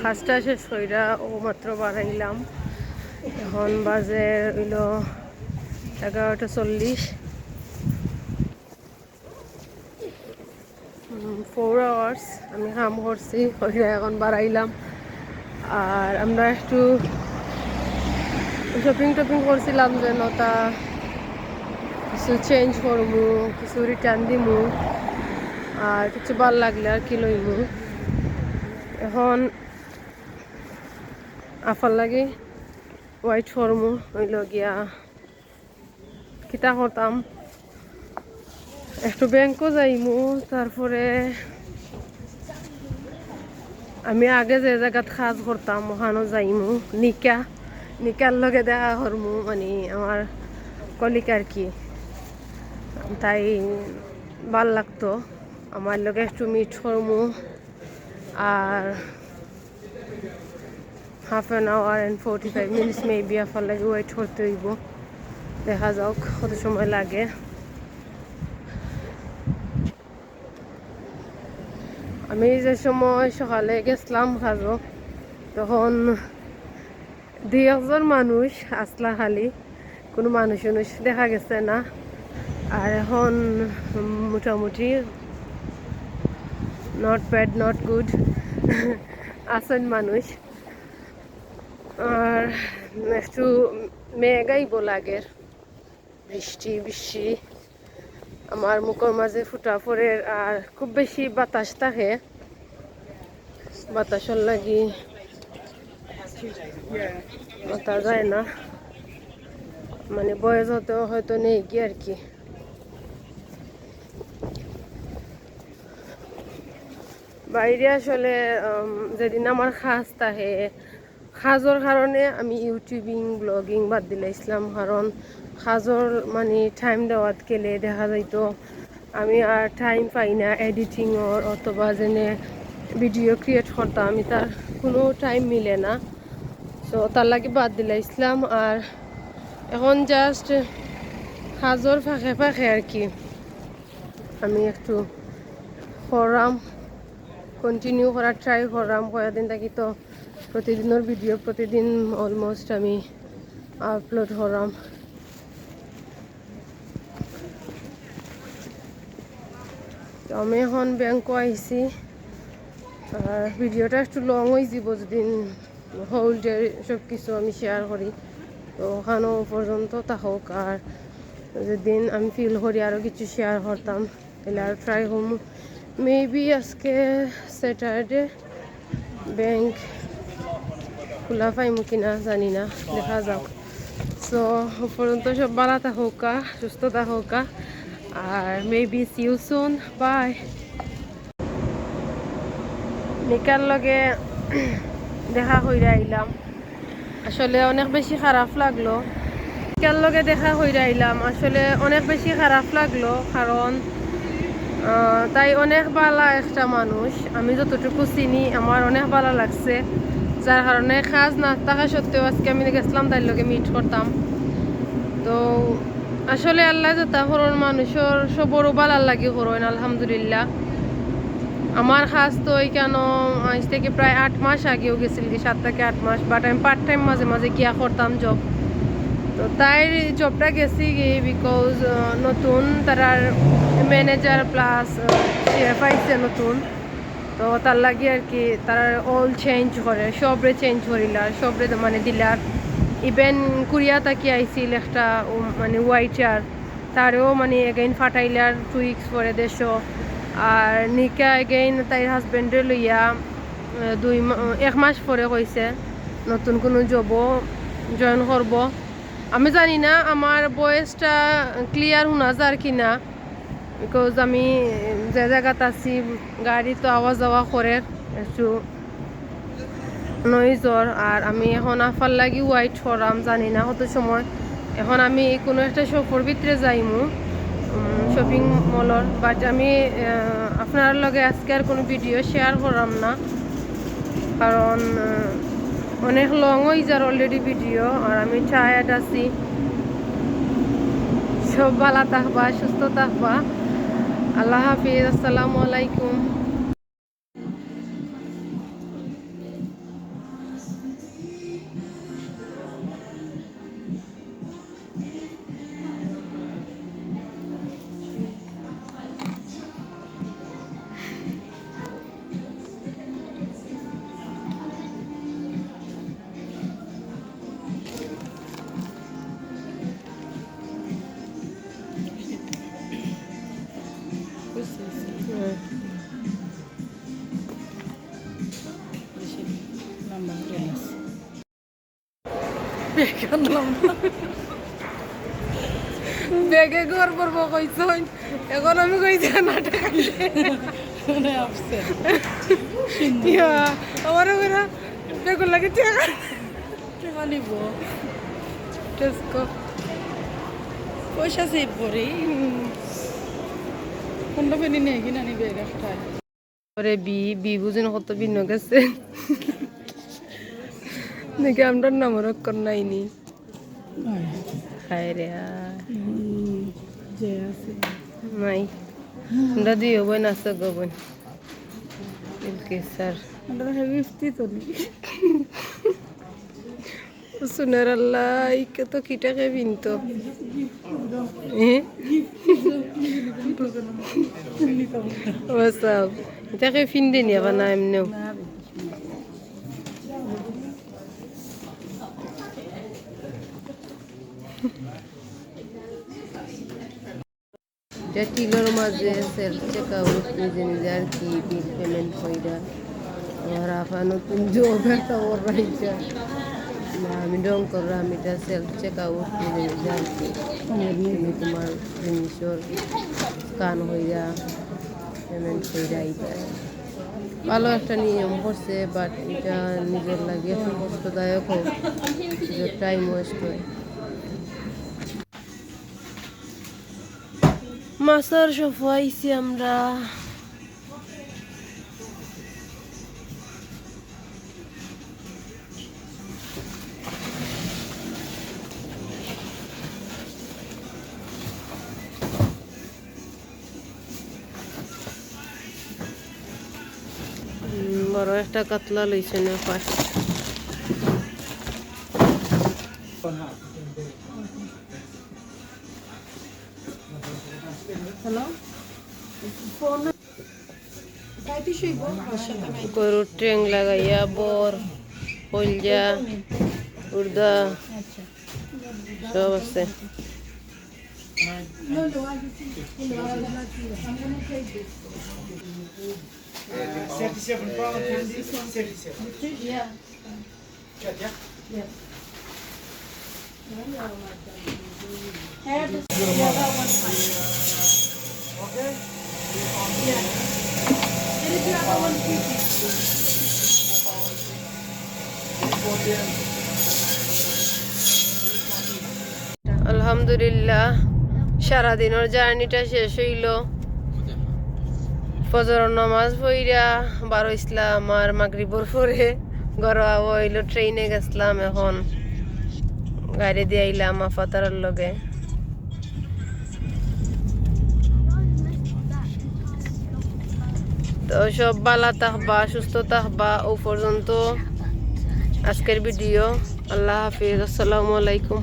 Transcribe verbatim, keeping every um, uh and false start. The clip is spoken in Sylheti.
কাজটা শেষ কইরা ও মাত্র বারাইলাম। এখন বাজে অইলো এগারোটা চল্লিশ। ফোর আওয়ার্স আমি কাম করছি, কইরা এখন বারাইলাম। আর আমরা একটু শপিং টপিং করছিলাম, যে নতা কিছু চেঞ্জ করমু, কিছু রিটার্ন দিমু, আর কিছু ভালা লাগলে আর কি লইমু। এখন আফার লাগি ওয়েট করমু, অইলো গিয়া কিতা করতাম, একটু ব্যাংকও যাইমু, তারপরে আমি আগে যে জাগাত কাজ করতাম অখানো যাইমু, নিকা, নিকার লগে দেখা করমু, মানে আমার কলিগ আর কি, তাই ভালা লাগতো, আমার লগে একটু মিট করমু। আর half an hour and forty five minutes maybe আফার লাগি ওয়েট করতে অইবো। দেখা যাউক কত সময় লাগে। আমি যে সময় সকালে গেছলাম কাজো, তখন দুই একজন মানুষ আছলা খালি, কুনু মানুষ উনুষ দেখা গেছে না। আর এখন মোটামুটি not bad, not good আছইন মানুষ। আর একটু মেঘ আইবো লাগের, বৃষ্টি বৃষ্টি। আমার মুখর মাঝে ফুটা পড়ের, আর খুব বেশি বাতাস থাকে, বাতাসর লাগি মাতা যায় না, মানে বয়স হতে হয়তো নেই কি আর কি। বাইরে আসলে, উম, যেদিন আমার কাজ থাকে, কাজর কারণে আমি ইউটিউবিং, ব্লগিং বাদ দিলাইছলাম, কারণ কাজর মানে টাইম দেওয়াত গেলে দেখা যাইতো আমি আর টাইম পাই না এডিটিংর, অথবা যেনে ভিডিও ক্রিয়েট করতাম, ইতার কুনু টাইম মিলে না। সো তার লাগি বাদ দিলাইছলাম। আর এখন জাস্ট কাজর ফাঁকে ফাঁকে আর কি আমি একটু কররাম, কন্টিনিউ করার ট্রাই কররাম। কয়েকদিন থাকি তো প্রতিদিনর ভিডিও প্রতিদিন অলমোস্ট আমি আপলোড কররাম। তো আমি এখন ব্যাংকও আইছি, আর ভিডিওটা একটু লং অইযিবো যদি হোল ডে সব কিছু আমি শেয়ার করি। তো অখানো পর্যন্ত থাকউক, আর যেদিন আমি ফিল করি আরও কিছু শেয়ার করতাম, তাইলে আর ট্রাই করমু। মেবি আজকে স্যাটারডে, ব্যাংক খোলা পাইমু কিনা জানি না, দেখা যাউক। সো পর্যন্ত সব ভালা থাকউক্কা, সুস্থ থাকউক্কা, আর maybe see you soon, bye। নিকার লগে দেখা কইরা আইলাম, আসলে অনেক বেশি খারাপ লাগলো। নিকার লগে দেখা কইরা আইলাম, আসলে অনেক বেশি খারাপ লাগলো, কারণ আহ, তাই অনেক ভালা একটা মানুষ, আমি যতটুকু চিনি আমার অনেক ভালা লাগছে, যার কারণে কাজ না থাকা সত্ত্বেও আজকে আমি গেছলাম তাইর লগে মিট করতাম। তো আসলে আল্লায় যেতা করইন মানুষর সবরও ভালার লাগি করইন, আলহামদুলিল্লাহ। আমার কাজ তো ইখানো আইজ থাকি প্রায় আট মাস আগেও গেছিলগি, সাত থাকি আট মাস, but আমি পার্ট টাইম মাঝে মাঝে গিয়া করতাম জব। তো তাইর জবটা গেছিগি because নতুন তারার ম্যানেজার প্লাস শেফ আইছে নতুন, তো তার লাগি আর কি তারা অল চেঞ্জ করে, সবরে চেঞ্জ করিলার, সবরে মানে দিলার। ইভেন কোরিয়া থাকি আইছিল একটা, উম, মানে ওয়েটার, তারেও মানে again ফাটাইলার টু উইকস পরে দেশো। আর নিকা again তাইর হাজবেন্ডরে লইয়া, আহ, দুই মা-, এক মাস পরে কইছে নতুন কুনু জবো জয়েন করবো। আমি জানি না আমার ভয়েসটা ক্লিয়ার হুনা যার কি না, because আমি যে জাগাত আছি গাড়ি তো আওয়া যাওয়া করের একটু নইজর। আর আমি এখন আফার লাগি ওয়েট কররাম, জানি না কত সময়। এখন আমি কুনু একটা শপর ভিতরে যাইমু, উম, শপিং মলর, but আমি, আহ, আপনারার লগে আজকে আর কুনু ভিডিও শেয়ার কররাম না, কারণ, আহ, অনেক লং অইযার অলরেডি ভিডিও, আর আমি টায়ার্ড আছি। সব ভালা থাকবা, সুস্থ থাকবা। আল্লাহ হাফিজ, আসসালামু আলাইকুম। ব্যাগে ঘর পড়বো কইছইন, এখন আমি কইছি না টাকা। ইয়া, আমারও বেটা ব্যাগর লাগি টাকা। টাকা নিব। টেস্কো। পয়সা সেভ করি। হুম। পনেরো পেনি নেই কিনা নি ব্যাগ একটা। ওরে বি, বি বুঝেন কত ভিন্ন গেছে। দেখি আমরার নামর অক্ষর নাইনি। হায় রে হায়। হুম, যে আছে। নাই। আমরা দুই বোন আছে গো বোন। বিলকিস আর আমরা ফিফটি তো নি। সুনার আল্লাহ, ইকে তো কিটাকে বিনতো। হ্যাঁ? ও সব। ইটাকে ফিন দেনি আবার না এমনেও। ইটা টিলর মাঝে সেলফ চেক আউট, নিজে নিজে আর কি বিল পেমেন্ট কইরা। আমার আফা নতুন জব একটা ওর রাইখা। না, আমি ঢং করলাম, ইটা সেলফ চেক আউট, নিজে নিজে আর কি। তুমি তোমার জিনিসর স্ক্যান হইয়া পেমেন্ট কইরা ইটা। ভালো একটা নিয়ম করছে, বাট ইটা নিজর লাগি একটু কষ্টদায়ক হোক, নিজর টাইম ওয়েস্ট হয়। মাছর শপো আইছি আমরা। হুম, বড় একটা কাতলা লইছে না পাঁচ। হ্যালো? গরুর ঠ্যাং লাগাইয়া বর, কলজা, উর্দা, আচ্ছা। সব আছে। Seventy-seven pound, seventy-seven. Yeah. আলহামদুলিল্লাহ, সারাদিনর জার্নিটা শেষ হইল। ফজরর নামাজ পড়িয়া বার হইছিলাম, আর মাগরিবর পরে ঘরো আওয়া হইল। ট্রেনে গেছিলাম, এখন গাড়ি দিয়া আইলাম আফাতারার লগে। তো সব ভালা থাকবা, সুস্থ থাকবা। ও পর্যন্ত আজকের ভিডিও। আল্লাহ হাফিজ, আসসালামু আলাইকুম।